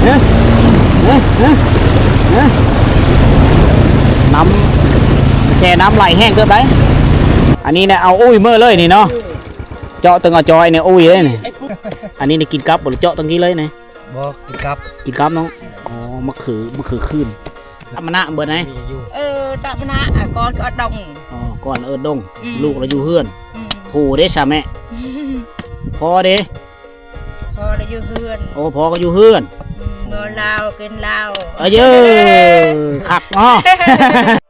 ຮະ ຮະ ຮະ ຮະ ນ້ຳ ແຊ່ນ້ຳໄຫຼແຮງເກີບໄດ໋. ອັນນີ້ນະ ເອົາ ໂອ້ຍ ເມີເລີຍນີ້ເນາະ ເຈາະເຖິງເອົາຈອຍນີ້ ໂອ້ຍ ເລີຍນີ້. ອັນນີ້ນີ້ກິນກັບບໍ່ ເຈາະຕັ້ງກີ້ເລີຍນີ້? ບໍ່ ກິນກັບ ກິນກັບເນາະ. ອໍ ມະເຂືອ ມະເຂືອຄືນ ຕຳມະນະເບິດໄດ໋. ມີຢູ່ ເອີ ຕຳມະນະ ອ່າ ກ່ອນກໍດອງ. ອໍ ກ່ອນເອີ້ນດົງ. ອືມ ລູກລະຢູ່ເຮືອນ. ອືມ ຜູ້ເດ້ຊະແມ່? ພໍ່ເດ້? ພໍ່ລະຢູ່ເຮືອນ. ໂອ້ ພໍ່ກໍຢູ່ເຮືອນ. ອືມ ເມົາເຫຼົ້າກິນເຫຼົ້າ. ເອີ ເຢີ ຄັກເນາະ.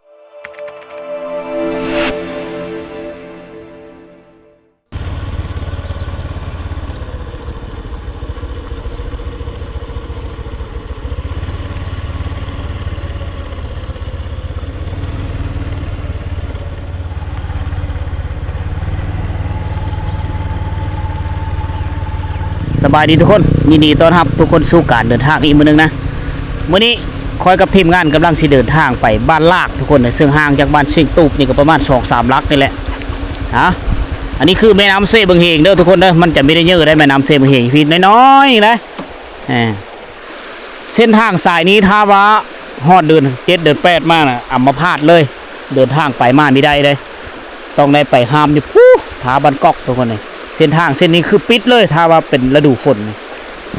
ສະບາຍດີທຸກຄົນ ຍິນດີຕ້ອນຮັບທຸກຄົນສູ່ການເດີນທາງອີກມື້ໜຶ່ງນະ. ມື້ນີ້ຂ້ອຍກັບທີມງານກຳລັງຊິເດີນທາງໄປບ້ານລາກທຸກຄົນ ເຊິ່ງຫ່າງຈາກບ້ານຊຽງຕູບນີ້ກໍປະມານສອງສາມຫຼັກນີ້ແຫຼະ. ອາ ອັນນີ້ຄືແມ່ນ້ຳເຊບຶງເຮງເດີທຸກຄົນເດີ ມັນຈະມີໄດ້ເຍີະໄດ໋ ແມ່ນ້ຳເຊບຶງເຮງ ພີ້ນ້ອຍໆນະ. ເອີ ເສັ້ນທາງສາຍນີ້ຖ້າວ່າຮອດເດືອນເຈັດເດືອນແປດມານະ ອຳມະພາດເລີຍ ເດີນທາງໄປມາບໍ່ໄດ້ເດ້ ຕ້ອງໄດ້ໄປຮ່າມຢູ່ພຸ້ນ ທ່າບ້ານກອກທຸກຄົນເອີຍ. ເສັ້ນທາງເສັ້ນນີ້ຄືປິດເລີຍ ຖ້າວ່າເປັນລະດູຝົນ.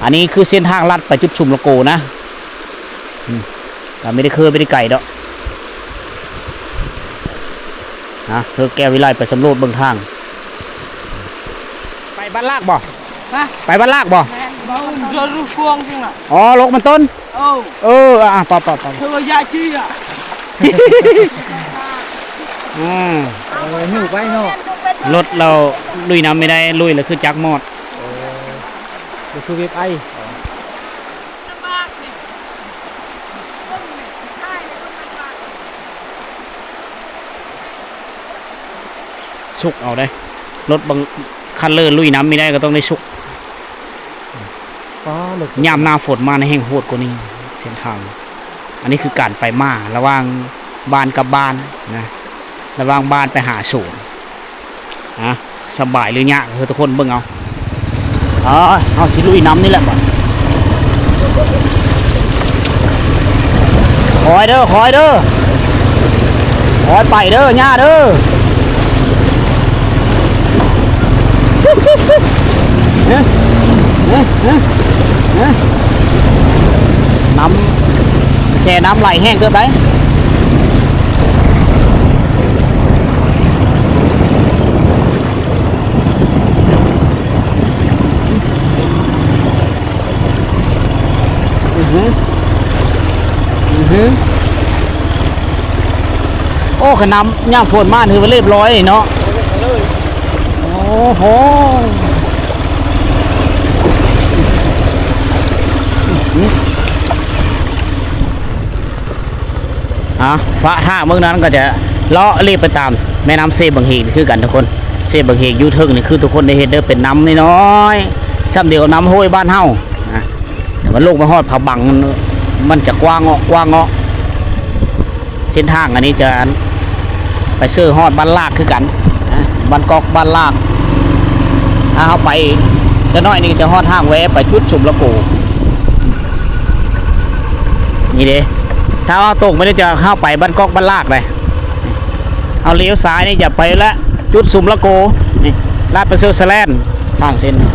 ອັນນີ້ຄືເສັ້ນທາງລັດໄປຈຸດຊຸມລະໂກນະ. ອືມ ກໍບໍ່ໄດ້ເຄີ ບໍ່ໄດ້ໄກດອກ. ນະ ເພິ່ນແກ້ວວິໄລໄປສຳຫຼວດເບິ່ງທາງ. ໄປບ້ານລາກບໍ່? ຮະ? ໄປບ້ານລາກບໍ່? ແມ່ນ ເດີນລູກພວງຈິງນະ. ອໍ ລົກມັນຕົ້ນ. ໂອ້ ເອີ ອ່າ ປະ ປະ ປະ ເທວະຍະຈີອະ. ອືມ ເອີ ຫິ້ວໄປເນາະ. ລົດລາວລຸຍນ້ຳບໍ່ໄດ້ ລຸຍແລ້ວຄືຈັກມອດ. ໂອ້ ບໍ່ຄືເວັບໄອ. ສຸກເອົາເດ້ ລົດບາງຄັນເລີລຸຍນ້ຳບໍ່ໄດ້ກໍຕ້ອງໄດ້ສຸກ. ປ້າ ລົດ ຍາມໜ້າຝົນມານີ້ແຮ່ງໂຫດກວ່ານີ້ເສັ້ນທາງ. ອັນນີ້ຄືການໄປມາລະຫວ່າງບ້ານກັບບ້ານນະ ລະຫວ່າງບ້ານໄປຫາສວນ. ອາ ສະບາຍຫຼືຍາກ ເອີ ທຸກຄົນເບິ່ງເອົາ. ເອີ ເຮົາຊິລຸຍນຳນີ້ແຫຼະບາດ. ຄອຍເດີ ຄອຍເດີ ຄອຍໄປເດີ ຍ່າເດີ. ນ້ຳ ແຊ່ນ້ຳໄຫຼແຮງເກີບໄດ໋. ອືຮຶ ອືຮຶ ໂອ້ ຄັນນ້ຳຍາມຝົນມາຖືວ່າລຽບຮ້ອຍເນາະ. ໂອ້ໂຫ. ອາ ຟະທາງເບິ່ງນັ້ນກໍຈະເລາະລຽບໄປຕາມແມ່ນ້ຳເຊບັງເຮງຄືກັນທຸກຄົນ. ເຊບັງເຮງຢູ່ເທິງນີ້ຄືທຸກຄົນໄດ້ເຫັນເດີ ເປັນນ້ຳນ້ອຍໆ ຊ່ຳດຽວກັບນ້ຳຫ້ວຍບ້ານເຮົານະ. ແຕ່ວ່າລົງໄປຮອດຜາບັງ ມັນຈະກວ້າງເອາະ ກວ້າງເອາະ. ເສັ້ນທາງອັນນີ້ຈະໄປເຊີຮອດບ້ານລາກຄືກັນນະ ບ້ານກອກ ບ້ານລາກ. ຖ້າເຮົາໄປຈັກໜ້ອຍນີ້ຈະຮອດທາງແວະໄປຈຸດຊຸມລະໂກ ນີ້ເດ້. ຖ້າເຮົາຕົງໄປນີ້ຈະເຮົາໄປບ້ານກອກ ບ້ານລາກເດ້. ເຮົາລ້ຽວຊ້າຍນີ້ຈະໄປລະຈຸດຊຸມລະໂກ ນີ້ ລາດປະເສີດສະແລນ ທາງເສັ້ນ ນະ.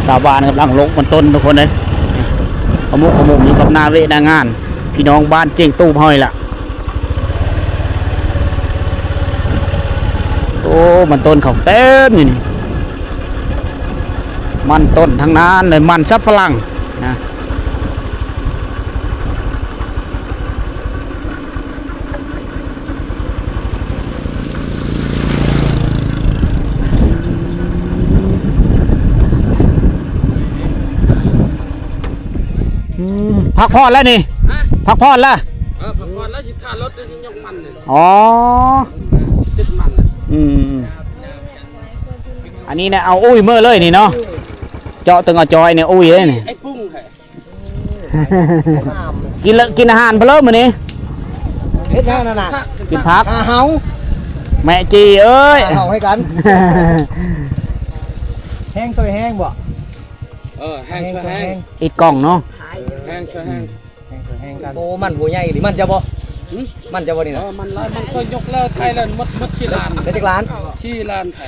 ຊາວບ້ານກຳລັງລົກມັນຕົ້ນທຸກຄົນເອີຍ ຂະມຸກຂະມຸມຢູ່ກັບໜ້າເວະໜ້າງານ ພີ່ນ້ອງບ້ານຈຽງຕູບເຮົານີ້ລະ. ໂອ້ ມັນຕົ້ນເຂົາເຕັມຢູ່ນີ້ ມັນຕົ້ນທັງນັ້ນເລີຍ ມັນສັບຝຣັ່ງນະ. ອືມ ພັກຜ່ອນແລ້ວນີ້? ຮະ? ພັກຜ່ອນແລ້ວ? ເອີ ພັກຜ່ອນແລ້ວ ຊິຖ້າລົດ ຊິຍົກມັນນີ້. ອໍ ຕິດມັນ. ອືມ ອັນນີ້ນະ ເອົາອຸ້ຍເມີເລີຍນີ້ເນາະ ເຈາະເຖິງເອົາຈອຍນີ້ ອຸ້ຍເລີຍນີ້. ໄອ້ປຸ້ງ ກິນລະ ກິນອາຫານເພິ່ນເລີຍມື້ນີ້. ເຮັດຫຍັງນັ້ນນະ? ກິນຜັກ ຫາເຫົາ. ແມ່ຈີເອີຍ ຫາເຫົາໃຫ້ກັນ. ແຮງຊ່ວຍແຮງບໍ່? ເອີ ແຮງຊ່ວຍແຮງ ແຮງຊ່ວຍແຮງ ອິດກ້ອງເນາະ ເອີ ແຮງຊ່ວຍແຮງ ແຮງຊ່ວຍແຮງກັນ. ໂອ້ ມັນບໍ່ໃຫຍ່ອີ່ຫຼີ ມັນຈະບໍ່? ຫຶ? ມັນຈະບໍ່ນີ້ນະ? ເອີ ມັນຫຼາຍ ມັນຄ່ອຍຍົກແລ້ວ ໄຖແລ້ວໝົດ ໝົດສີ່ລ້ານ. ໄດ້ຈັກລ້ານ? ສີ່ລ້ານໄຖ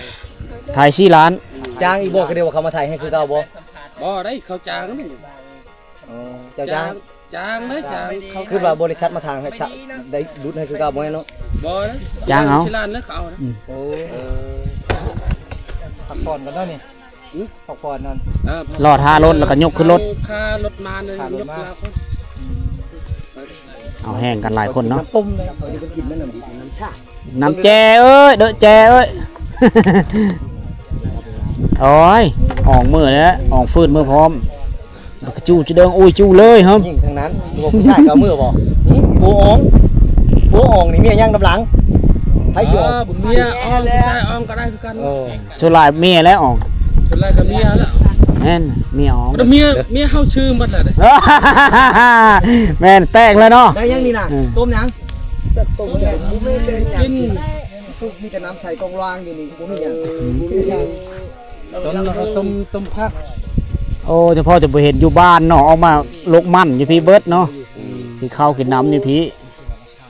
ໄຖສີ່ລ້ານ. ອືມ ຈ້າງອີກບໍ່? ກໍເດວ່າເຂົາມາໄຖໃຫ້ຄືເກົ່າບໍ່? ບໍ່ໄດ້ ເຂົາຈ້າງນີ້. ອໍ ເຈົ້າຈ້າງ? ຈ້າງເດ້ ຈ້າງເຂົາ. ຄືວ່າບໍລິສັດມາທາງໃຫ້ຊະ ໄດ້ຫຼຸດໃຫ້ຄືເກົ່າບໍ່ແມ່ນເນາະ? ບໍ່ນະ ຈ້າງເອົາ ສີ່ລ້ານເດ້ເຂົາເອົານະ. ອືມ ໂອ້ ເອີ ພັກຜ່ອນກ່ອນເນາະນີ້. ຫຶ? ພັກຜ່ອນນອນ. ເອີ ລອດຫາລົດແລ້ວກໍຍົກຂຶ້ນລົດ ຄ່າລົດມາເນາະ ຄ່າລົດມາ ຍົກລາວຄົນ. ເອົາແຮງກັນຫຼາຍຄົນເນາະ. ຕົ້ມເລີຍ ເຂົາຈະໄປກິນນ້ຳດິບນ້ຳຊາ ນ້ຳແຈ່ເອີຍ ເດີແຈ່ເອີຍ. ໂອ້ຍ ອອງເມືອແລ້ວ ອອງຟື້ນເມືອພ້ອມ ບັກກະຈູຈະເດີງ ໂອ້ຍ ຈູເລີຍ ຫື ຍິງທັງນັ້ນ. ຜູ້ຊາຍກໍເມືອບໍ່? ຫຶ ຜູ້ອອງ ຜູ້ອອງນີ້ເມຍຍ່າງນຳຫຼັງ ໃຜຊິອອງ? ເອີ ເມຍອອງ ຜູ້ຊາຍອອງກໍໄດ້ຄືກັນ. ເອີ ສ່ວນຫຼາຍເມຍແຫຼະອອງ ສ່ວນຫຼາຍກໍເມຍແຫຼະ. ແມ່ນ ເມຍອອງ ແຕ່ເມຍ ເມຍເຮົາຊື່ໝົດແລ້ວເດ້. ແມ່ນ ແຕກແລ້ວເນາະ. ໄດ້ຫຍັງນີ້ນະ? ເອີ ຕົ້ມຫຍັງ? ຕົ້ມ ບໍ່ມີແຕ່ ກິນ ມີແຕ່ນ້ຳໃສກອງລາງຢູ່ນີ້ ບໍ່ມີຫຍັງ ອືມ ບໍ່ມີຫຍັງ. ຕົ້ມ ຕົ້ມ ຕົ້ມຜັກ. ໂອ້ ສະເພາະຈະບໍ່ເຫັນຢູ່ບ້ານເນາະ ອອກມາຫຼົກມັນຢູ່ພີ້ເບິດເນາະ. ອືມ ກິນເຂົ້າກິນນ້ຳຢູ່ພີ້.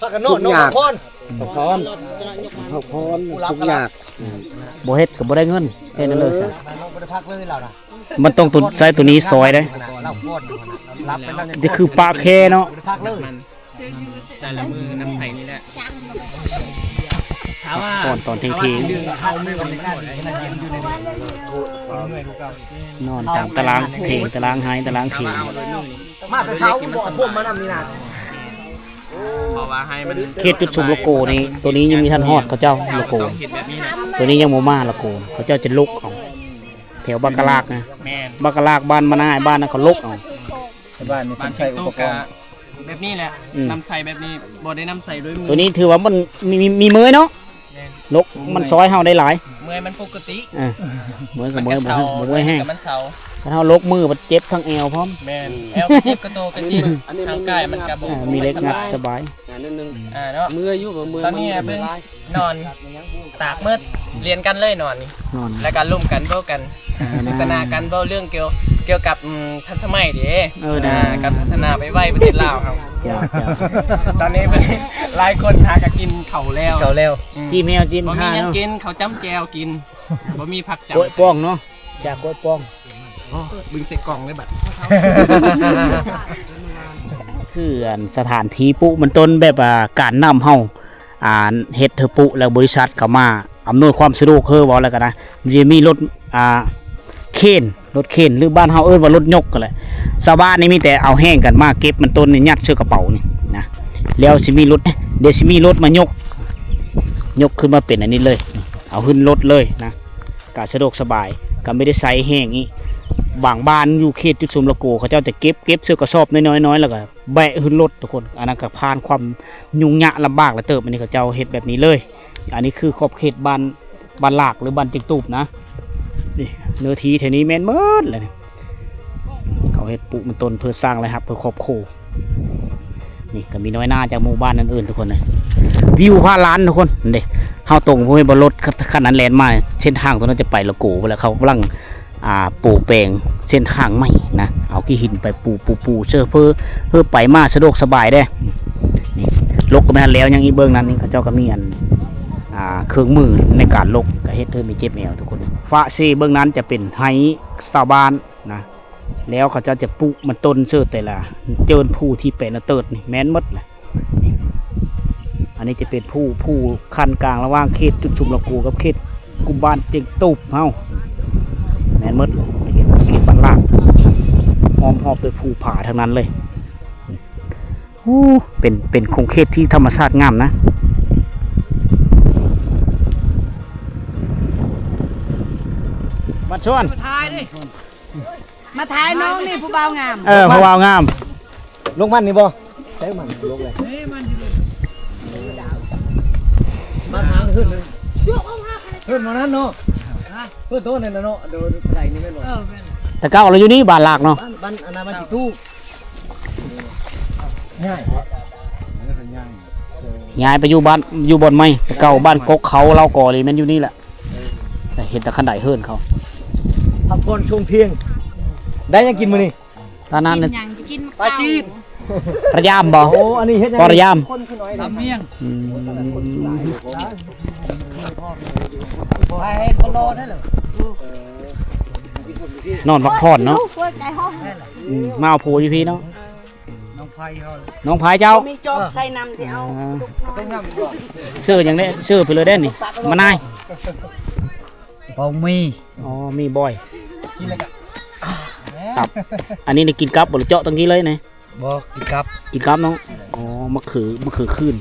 ພັກກັນເນາະ ນ້ອງພັກຜ່ອນ ພັກຜ່ອນ ພັກຜ່ອນ ທຸກຍາກ. ບໍ່ເຮັດກໍບໍ່ໄດ້ເງິນ ເຮັດແນວໃດຊະ? ມັນຕ້ອງຕົວ ໃຊ້ຕົວນີ້ຊ່ອຍເດ້. ຈະຄືປະແຄເນາະ ແຕ່ລະມື້ນ້ຳໃສນີ້ແຫຼະ ຖ້າວ່າ ພັກຜ່ອນຕອນທ່ຽງໆ ນອນຕາມຕາລາງເພງ ຕາລາງໄຮ ຕາລາງເພງ. ມາແຕ່ເຊົ້າບໍ່ພວມມານຳນີ້ນະ. ເພາະວ່າໃຫ້ມັນ ເຂດຈຸດຊຸມລະໂກນີ້ ໂຕນີ້ຍັງມີທັນຮອດເຂົາເຈົ້າລະໂກ ໂຕນີ້ຍັງບໍ່ມາລະໂກ ເຂົາເຈົ້າຈະຫຼົກເອົາ ແຖວບາກະລາກນະ. ແມ່ນ ບາກະລາກ ບ້ານມະນາຍ ບ້ານນັ້ນເຂົາຫຼົກເອົາ. ບ້ານນີ້ເພິ່ນໃຊ້ອຸປະກອນ ແບບນີ້ແຫຼະ ອືມ ນ້ຳໃສແບບນີ້ ບໍ່ໄດ້ນ້ຳໃສດ້ວຍມື. ໂຕນີ້ຖືວ່າມັນມີ ມີ ມີເມື່ອຍເນາະ. ແມ່ນ ຫຼົກມັນຊ່ອຍເຮົາໄດ້ຫຼາຍ ເມື່ອຍມັນປົກກະຕິ. ເອີ ເມື່ອຍກໍເມື່ອຍ ບໍ່ເມື່ອຍແຮງ ມັນເຊົາ. ຄັນເຮົາຫຼົກມືມັນເຈັບທັງແອວພ້ອມ. ແມ່ນ ແອວກໍເຈັບ ກະໂຕກໍເຈັບ ຮ່າງກາຍມັນກໍບໍ່ ເອີ ມີເຫຼັກງັດສະບາຍ. ອ່າ ເນາະ ເມື່ອຍຢູ່ບໍ່ເມື່ອຍ ຕອນນີ້ເບິ່ງນອນຕາກໝົດ ລຽນກັນເລີຍນອນນີ້ ນອນ ແລ້ວກໍລົມກັນ ເວົ້າກັນ ອ່າ ສົນທະນາກັນ ເວົ້າເລື່ອງກ່ຽວ ກ່ຽວກັບ ອືມ ທັນສະໄໝເດ້. ເອີ ນະ ອ່າ ການພັດທະນາໄວໆ ປະເທດລາວເຮົາ. ເຈົ້າ ເຈົ້າ ຕອນນີ້ເພິ່ນຫຼາຍຄົນຫາກໍກິນເຂົ້າແລ້ວ ກິນເຂົ້າແລ້ວ ອືມ ຈິ້ມແຮວຈິ້ມ ບໍ່ມີຫຍັງກິນ ເຂົ້າຈ້ຳແຈ່ວກິນ ບໍ່ມີຜັກຈ້ຳ ກ້ວຍປ່ອງເນາະ ຈາກກ້ວຍປ່ອງ. ອໍ ເບິ່ງໃສ່ກ່ອງເລີຍບັດ ຄືອັນສະຖານທີ່ປຸມັນຕົ້ນ ແບບວ່າການນຳເຮົາ ອ່າ ເຮັດເທື່ອປຸແລ້ວ ບໍລິສັດເຂົ້າມາອຳນວຍຄວາມສະດວກເຮີ ເວົ້າແລ້ວກໍນະ ມັນຈະມີລົດ ອ່າ ເຄນ ລົດເຄນ ຫຼື ບ້ານເຮົາເອີ້ນວ່າລົດຍົກກໍແຫຼະ. ຊາວບ້ານນີ້ມີແຕ່ເອົາແຮງກັນມາເກັບມັນຕົ້ນນີ້ ຍັດໃສ່ກະເປົານີ້ນະ ແລ້ວຊິມີລົດ ດຽວຊິມີລົດມາຍົກ ຍົກຂຶ້ນມາເປັນອັນນີ້ເລີຍ ເອົາຂຶ້ນລົດເລີຍນະ ກະສະດວກສະບາຍ ກະບໍ່ໄດ້ໃຊ້ແຮງອີກ. ບາງບ້ານຢູ່ເຂດຈຸດຊຸມລະໂກ ເຂົາເຈົ້າຈະເກັບ ເກັບໃສ່ກະສອບນ້ອຍໆ ແລ້ວກະ ແບກຂຶ້ນລົດທຸກຄົນ ອັນນັ້ນກໍຜ່ານຄວາມຫຍຸ້ງຍາກລຳບາກຫຼາຍເຕີບ. ອັນນີ້ເຂົາເຈົ້າເຮັດແບບນີ້ເລີຍ. ອັນນີ້ຄືຂອບເຂດບ້ານ ບ້ານລາກ ຫຼື ບ້ານເຈັງຕູບນະ. ນີ້ເນື້ອທີ່ແຖວນີ້ແມ່ນໝົດແຫຼະນີ້ ເຂົາເຮັດປູກມັນຕົ້ນເພື່ອສ້າງລາຍຮັບເພື່ອຄອບຄົວ. ນີ້ກໍມີນ້ອຍໜ້າຈາກໝູ່ບ້ານອື່ນໆ ທຸກຄົນເອີຍ. ວິວພະລານທຸກຄົນ ເດ້ ເຮົາຕົງບໍ່ແມ່ນບໍ່ລົດ ຄັນ ຄັນນັ້ນແລ່ນມາ ເສັ້ນທາງຕົວນັ້ນຈະໄປລະໂກພຸ້ນແຫຼະ ເຂົາກຳລັງ ອ່າ ປູແປງເສັ້ນທາງໃໝ່ນະ ເອົາຂີ້ຫີນໄປປູ ປູ ປູ ເຊື້ອເພື່ອ ເພື່ອໄປມາສະດວກສະບາຍເດ້. ນີ້ ລົກກໍແມ່ນແລ້ວ ຍັງອີກເບື້ອງນັ້ນນີ້ ເຂົາເຈົ້າກໍມີອັນ ອ່າ ເຄື່ອງມືໃນການລົກ ກໍເຮັດໃຫ້ມີເຈັບແອວທຸກຄົນ. ຟ້າເຊເບື້ອງນັ້ນຈະເປັນໄຮ່ຊາວບ້ານນະ ແລ້ວເຂົາເຈົ້າຈະປູກມັນຕົ້ນເສີດແຕ່ລະເຈີນພູທີ່ແປນະເຕີດນີ້ແມ່ນໝົດນະ. ອັນນີ້ຈະເປັນພູ ພູຂັ້ນກາງລະຫວ່າງເຂດຈຸດຊຸມລະໂກກັບເຂດກຸ່ມບ້ານເຈັງຕູບເຮົາ ແມ່ນໝົດ ເຂດ ເຂດບ້ານລາກ ອ້ອມຮອບດ້ວຍພູຜາທັງນັ້ນເລີຍ. ໂອ້ ເປັນ ເປັນຂົງເຂດທີ່ທຳມະຊາດງາມນະ ບ້ານສວນ. ມາຖ່າຍນ້ອງນີ້ ຜູ້ບ່າວງາມ. ເອີ ຜູ້ບ່າວງາມ ລົງມັນນີ້ບໍ່? ໃສ່ມັນລົງເລີຍ ມັນຫາງຂຶ້ນເລີຍ ຂຶ້ນມານັ້ນເນາະ ຂຶ້ນໂຕນັ້ນນະເນາະ ໂດຍໄດ້ນີ້ແມ່ນບໍ່? ເອີ ແມ່ນ ແຕ່ເກົ່າລາວຢູ່ນີ້ ບ້ານລາກເນາະ ບ້ານ ບ້ານອັນນັ້ນ ບ້ານຕິຕູ ຍ້າຍ ຍ້າຍໄປຢູ່ບ້ານ ຢູ່ບ່ອນໃໝ່ ແຕ່ເກົ່າບ້ານກົກເຂົາ ລາວກໍນີ້ແມ່ນຢູ່ນີ້ແຫຼະ. ເຫັນແຕ່ຄັນໄດເຮືອນເຂົາ ເ ກ່ອນຊ່ວງທ່ຽງ ໄດ້ຫຍັງກິນມື້ນີ້? ຕອນນັ້ນ ກິນຫຍັງ? ກິນ ປາຈີນ ປາຢາມບໍ່? ໂອ້ ອັນນີ້ເຮັດຫຍັງ? ປາຢາມ ຕຳໝຽງ ອືມ ນອນພັກຜ່ອນເນາະ ອືມ ມາເອົາຜົວຢູ່ພີ້ເນາະ. ນ້ອງໄພເຮົາ ນ້ອງໄພເຈົ້າ ມີຈອກໃສ່ນ້ຳທີ່ເອົາ ອ່າ ຊື່ຫຍັງເດ້? ຊື່ໄປເລີຍເດ້ນີ້ ມານາຍ ປອງມີ ອໍ ມີບ່ອຍ ຕັບ ອັນນີ້ໄດ້ກິນກັບບໍ່ ເຈາະຕັ້ງກີ້ເລີຍນີ້? ບໍ່ ກິນກັບ ກິນກັບເນາະ. ອໍ ມະເຂືອ ມະເຂືອຄືນ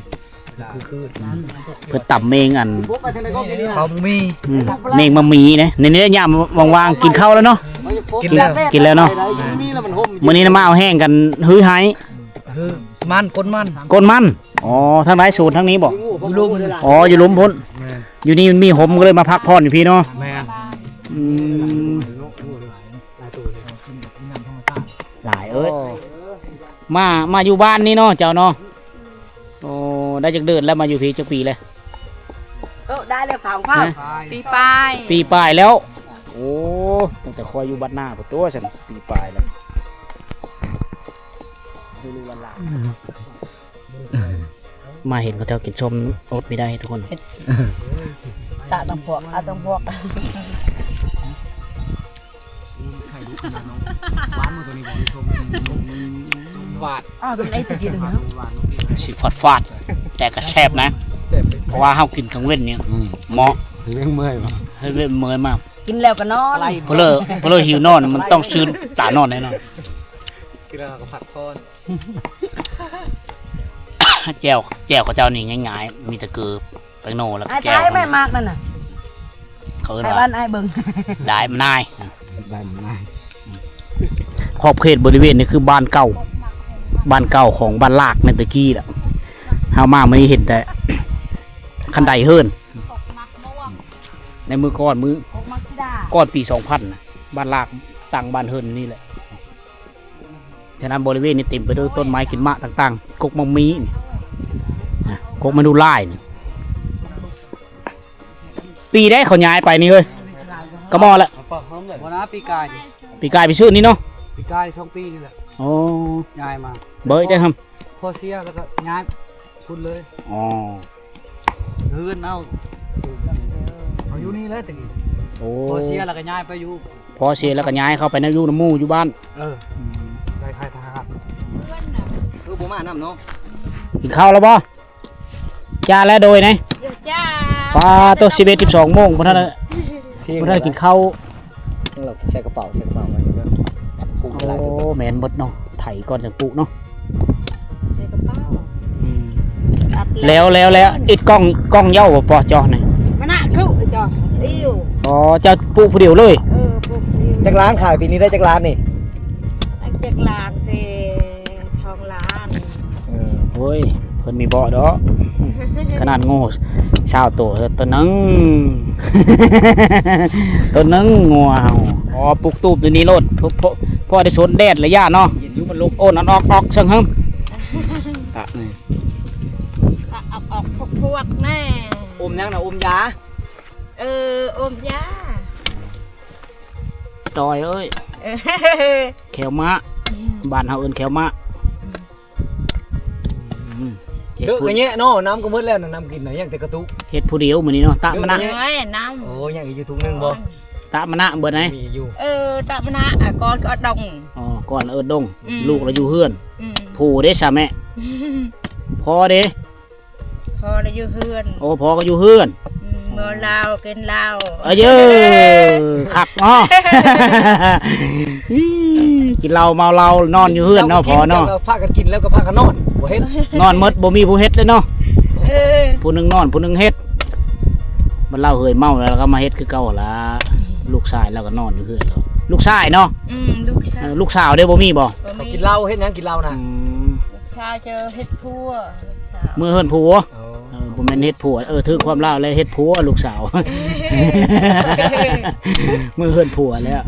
ຄື ຄື ເພິ່ນຕຳເມງອັນ ເຂົາບໍ່ມີ ອືມ ເມງມະໝີເດ້. ນີ້ໆ ຍາມວ່າງໆ ກິນເຂົ້າແລ້ວເນາະ? ກິນແລ້ວ ກິນແລ້ວເນາະ. ມື້ນີ້ນະມາເອົາແຮງກັນຮືໄຮ ຄືມັນ ກົ້ນມັນ ກົ້ນມັນ. ອໍ ທາງໃດ? ສວນທາງນີ້ບໍ່? ຢູ່ລຸ່ມ ອໍ ຢູ່ລຸ່ມພຸ້ນ. ແມ່ນ ຢູ່ນີ້ມັນມີຮົ່ມ ກໍເລີຍມາພັກຜ່ອນຢູ່ພີ້ເນາະ. ແມ່ນ ອືມ ຫຼາຍເອີຍ. ມາ ມາຢູ່ບ້ານນີ້ເນາະ ເຈົ້າເນາະ? ໂອ້ ໄດ້ຈັກເດືອນແລ້ວ ມາຢູ່ພີ້ຈັກປີແລ້ວ? ເອີ ໄດ້ແລ້ວ ຖາມເຂົາ ຮະ? ປີປາຍ ປີປາຍແລ້ວ. ໂອ້ ຕັ້ງແຕ່ຂ້ອຍຢູ່ບ້ານນາພຸ້ນຕົວະຊັ້ນ ປີປາຍແລ້ວ. ມາເຫັນເຂົາເຈົ້າກິນສົ້ມ ອົດບໍ່ໄດ້ທຸກຄົນ. ສະຕ້ອງພວກ ອາຕ້ອງພວກ. ຫວານບໍ່ຕົວນີ້? ຫວານ ອ້າວ ຕົວນີ້ໄດ້ແຕ່ກິນເນາະ ຊິຝາດໆ ແຕ່ກໍແຊບນະ. ເພາະວ່າເຮົາກິນກາງເວັນນີ້ ອືມ ເໝາະ ເຮັດວຽກເມື່ອຍ ເຮັດວຽກເມື່ອຍມາກ ກິນແລ້ວກໍນອນ. ເພີ້ ເພີ້ຫິວນອນ ມັນຕ້ອງຊື່ນຕານອນແນ່ນອນ. ກິນແລ້ວກໍພັກຜ່ອນ. ແຈ່ວ ແຈ່ວເຂົາເຈົ້ານີ້ງ່າຍໆ ມີແຕ່ເກືອ ແປ້ງໂນ ແລ້ວກໍແຈ່ວ. ອ້າຍໄດ້ໄໝ? ໝາກນັ້ນນະ ເຂົາເອີ້ນວ່າ ອ້າຍເບິ່ງ ໄດ້ມະນາຍ ໄດ້ມະນາຍ. ຂອບເຂດບໍລິເວນນີ້ຄືບ້ານເກົ່າ ບ້ານເກົ່າຂອງບ້ານລາກໃນແຕ່ກີ້ລະ. ເຮົາມາມື້ນີ້ເຫັນແຕ່ຄັນໄດເຮືອນ. ໃນມື້ກ່ອນ ມື້ກ່ອນປີສອງພັນນະ ບ້ານລາກຕັ້ງບ້ານເຮືອນນີ້ແຫຼະ. ສະນັ້ນບໍລິເວນນີ້ເຕັມໄປດ້ວຍຕົ້ນໄມ້ກິນໝາກຕ່າງໆ ກົກໝາກມີນີ້ ນະ ກົກມະດູລາຍນີ້. ປີໃດເຂົາຍ້າຍໄປນີ້ເອີຍ? ກະໝໍ້ລະ ບໍ່ນະ ປີກາຍນີ້ ປີກາຍໄປຊື້ນີ້ເນາະ. ປີກາຍສອງປີນີ້ແຫຼະ. ອໍ ຍ້າຍມາ ເບີຍໄດ້ຫຳ ພໍ່ເສຍແລ້ວກໍຍ້າຍພຸ້ນເລີຍ. ອໍ ເຮືອນເຮົາ ເຮົາຢູ່ນີ້ແຫຼະແຕ່ກີ້. ໂອ້ ພໍ່ເສຍແລ້ວກໍຍ້າຍໄປຢູ່ ພໍ່ເສຍແລ້ວກໍຍ້າຍເຂົ້າໄປນຳ ຢູ່ນຳໝູ່ຢູ່ບ້ານ. ເອີ ອືມ ໄດ້ຂາຍທະຫານ. ຄືບໍ່ມານຳເນາະ. ກິນເຂົ້າແລ້ວບໍ່? ຈ້າແລ້ວໂດຍນະ. ຈ້າ ປາໂຕ ສິບເອັດ ສິບສອງໂມງ ບໍ່ທັນ ບໍ່ທັນກິນເຂົ້າ. ເອົາໃສ່ກະເປົາ ໃສ່ກະເປົາໄວ້ເດີ. ໂອ້ ແມ່ນໝົດເນາະ ໄຖກ່ອນຈັ່ງປຸເນາະ. ໃສ່ກະເປົາ ອືມ ແລ້ວ ແລ້ວ ແລ້ວ ເຮັດກ່ອງ ກ່ອງເຍົາບໍ່ເຈົ້ານີ້? ມະນະຄືເຈົ້າ ອີວ. ອໍ ເຈົ້າປູກຜູ້ດຽວເລີຍ? ເອີ ປູກຜູ້ດຽວ. ຈັກລ້ານຂາຍປີນີ້ ໄດ້ຈັກລ້ານນີ້? ໄດ້ຈັກລ້ານເດ້? ສອງລ້ານ. ເອີ ໂອ້ຍ ເພິ່ນມີເບາະດອກ ຂະໜາດງູຊາວໂຕ ໂຕໜຶ່ງ ໂຕໜຶ່ງງົວເຮົາ. ອໍ ປຸກຕູບຢູ່ນີ້ໂລດ ພໍ ພໍ ພໍໄດ້ຊົນແດດລະຢ້າເນາະ. ເຢັນຢູ່ ມັນລົກ ໂອ້ນອອກໆ ເຊິ່ງເຮີ້ມ ຕະ ອອກໆ ພວກໆ ແນ່. ອົມຫຍັງນະ? ອົມຢາ. ເອີ ອົມຢາ. ຕອຍເອີຍ ເອີ ແຂ້ວມ້າ ອືມ ບ້ານເຮົາເອີ້ນແຂ້ວມ້າ. ອືມ ອືມ ເດີກະແຍະເນາະ ນ້ຳກໍໝົດແລ້ວນະ ນ້ຳກິນນະ ຍັງແຕ່ກະຕຸກ. ເຮັດຜູ້ດຽວມື້ນີ້ເນາະ ຕະມະນະ. ເດີກະແຍະ ນ້ຳ ໂອ້ ຍັງອີກຢູ່ທຸງໜຶ່ງບໍ່? ຕະມະນະເບິດໄດ໋ ມີຢູ່. ເອີ ຕະມະນະ ອາ ກ່ອນກໍເອີ້ນດົງ. ອໍ ກ່ອນເອີ້ນດົງ. ອືມ ລູກລະຢູ່ເຮືອນ. ອືມ ຜູ້ເດ້ຊະແມ່? ພໍ່ເດ້? ພໍ່ລະຢູ່ເຮືອນ. ໂອ້ ພໍ່ກໍຢູ່ເຮືອນ. ອືມ ເມົາເຫຼົ້າກິນເຫຼົ້າ. ເອີ ເຢີ ຄັກເນາະ ກິນເຫຼົ້າເມົາເຫຼົ້າ ນອນຢູ່ເຮືອນເນາະ ພໍ່ເນາະ. ພາກັນກິນແລ້ວກໍພາກັນນອນ ບໍ່ເຮັດ ນອນໝົດ ບໍ່ມີຜູ້ເຮັດເລີຍເນາະ. ເອີ ຜູ້ໜຶ່ງນອນ ຜູ້ໜຶ່ງເຮັດ. ບັດລາວເຫີຍເມົາແລ້ວ ລາວກໍມາເຮັດຄືເກົ່າຫັ້ນລະ. ອືມ ລູກຊາຍລາວກໍນອນຢູ່ເຮືອນລາວ ລູກຊາຍເນາະ. ອືມ ລູກຊາຍ. ເອີ ລູກສາວເດ້ ບໍ່ມີບໍ່? ບໍ່ມີ. ເຂົາກິນເຫຼົ້າ ເຮັດຫຍັງກິນເຫຼົ້ານະ? ອືມ ລູກຊາຍຈະເຮັດຄົວ. ເມື່ອເຮືອນຜົວ. ເອີ ບໍ່ແມ່ນເຮັດຜົວ ເອີ ຖືກຄວາມລາວແລ້ວ ເຮັດຜົວລູກສາວ ເມື່ອເຮືອນຜົວແລ້ວ.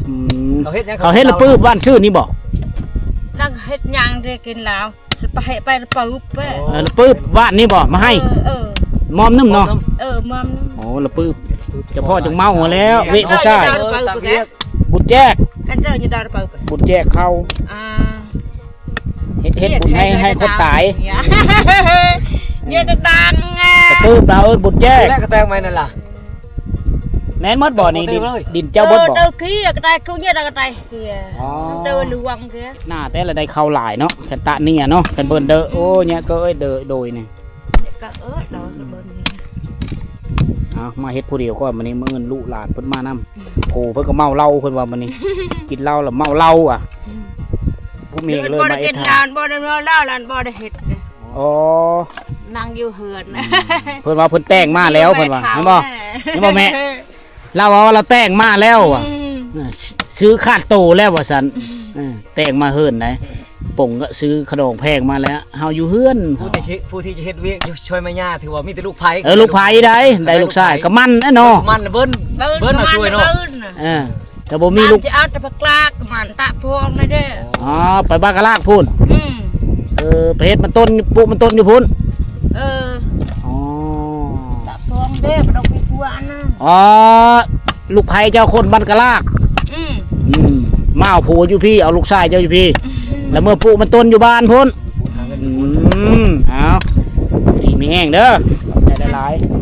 ອືມ ເຂົາເຮັດຫຍັງ ເຂົາເຮັດລະປຶບ ເຂົາເຮັດລະປຶບ ບ້ານຊື່ນີ້ບໍ່? ນັກເຮັດຫຍັງໄດ້ກິນລາວ ໄປ ໄປລະປຶບ. ເອີ ລະປຶບ ບ້ານນີ້ບໍ່ ມາໃຫ້. ເອີ ເອີ ມອມໜຶ່ງເນາະ. ເອີ ມອມໜຶ່ງ. ໂອ້ ລະປຶບ ຈະພໍຈັ່ງເມົາຫັ້ນແຫຼ້ວ ເວະຜູ້ຊາຍ ເອີ ຕາວຽກ ບຸນແຈກ ກັນເດີ ຍາດາປາ ບຸນແຈກເຂົາ ອ່າ ເຮັດ ເຮັດບຸນໃຫ້ ໃຫ້ຄົນຕາຍ ຍາດາດັງ ກະຕື້ລາວເອີ້ນບຸນແຈກ ແລະກະແຕງໃໝ່ນັ້ນລະ ແມ່ນໝົດບໍ່ນີ້? ດິນ ດິນເຈົ້າໝົດບໍ່? ເອີ ເຈົ້າເກຍກະໄຕ ຄືຍາດາກະໄຕ ອໍ ເດີຫຼວງເກຍ ໜ້າແຕ່ລະໄດ້ເຂົ້າຫຼາຍເນາະ ຄັນຕະເນຍເນາະ ຄັນເບິ່ນເດີ ໂອ້ ຍະກະເອີຍ ເດີ ໂດຍນີ້ ກະເອີຍ ເດີ ເບິ່ງນີ້ ເອົາ ມາເຮັດຜູ້ດຽວກ່ອນ ມື້ນີ້ ມື້ອື່ນລູກຫຼານເພິ່ນມານຳ ໂອ້ ເພິ່ນກະເມົາເຫຼົ້າ ເພິ່ນວ່າມື້ນີ້ ກິນເຫຼົ້າລະເມົາເຫຼົ້າອະ ອືມ ຜູ້ເມກະເລີຍມາເຮັດ ຫຼານບໍ່ໄດ້ເມົາເຫຼົ້າ ຫຼານບໍ່ໄດ້ເຮັດເດ້ ອໍ ນັ່ງຢູ່ເຮືອນ ອືມ ເພິ່ນວ່າເພິ່ນແຕ່ງມາແລ້ວ ເພິ່ນວ່າ ແມ່ນບໍ່ ແມ່ນບໍ່ແມ່? ລາວວ່າລາວແຕ່ງມາແລ້ວ ອືມ ອ່າ ຊື້ຄາດໂຕແລ້ວວ່າຊັ້ນ ອືມ ເອີ ແຕ່ງມາເຮືອນໃດ ປົງກະຊື້ຂະດອງແພງມາແລ້ວ ເຮົາຢູ່ເຮືອນ ຜູ້ທີ່ຊິ ຜູ້ທີ່ຈະເຮັດວຽກຢູ່ຊ່ວຍແມ່ຍ່າ ຖືວ່າມີແຕ່ລູກໃພ້ ເອີ ລູກໃພ້ໃດ ໄດ້ລູກຊາຍ ກະໝັ່ນແຫຼະເນາະ ໝັ່ນເບິ່ນ ເບິ່ນ ເບິ່ນມາຊ່ວຍເນາະ ເອີ ແຕ່ບໍ່ມີລູກ ຊິເອົາແຕ່ຜັກກາດກະໝັ່ນຕະພອງນະເດ້ ອໍ ໄປບ້ານກະລາກພຸ້ນ ອືມ ເອີ ໄປເຮັດມັນຕົ້ນ ປູກມັນຕົ້ນຢູ່ພຸ້ນ ເອີ ອໍ ຕະພອງເດ້ ບໍ່ຕ້ອງໄປທົ່ວອັນນັ້ນ ອໍ ລູກໃພ້ເຈົ້າຄົນບ້ານກະລາກ ອືມ ອືມ ມາເອົາຜົວຢູ່ພີ້ ເອົາລູກຊາຍເຈົ້າຢູ່ພີ້ ອືມ ລະເມືອປູກມັນຕົ້ນຢູ່ບ້ານພຸ້ນ ອືມ ເອົາ ດີມີແຮງເດີ ຂອບໃຈຫຼາຍໆ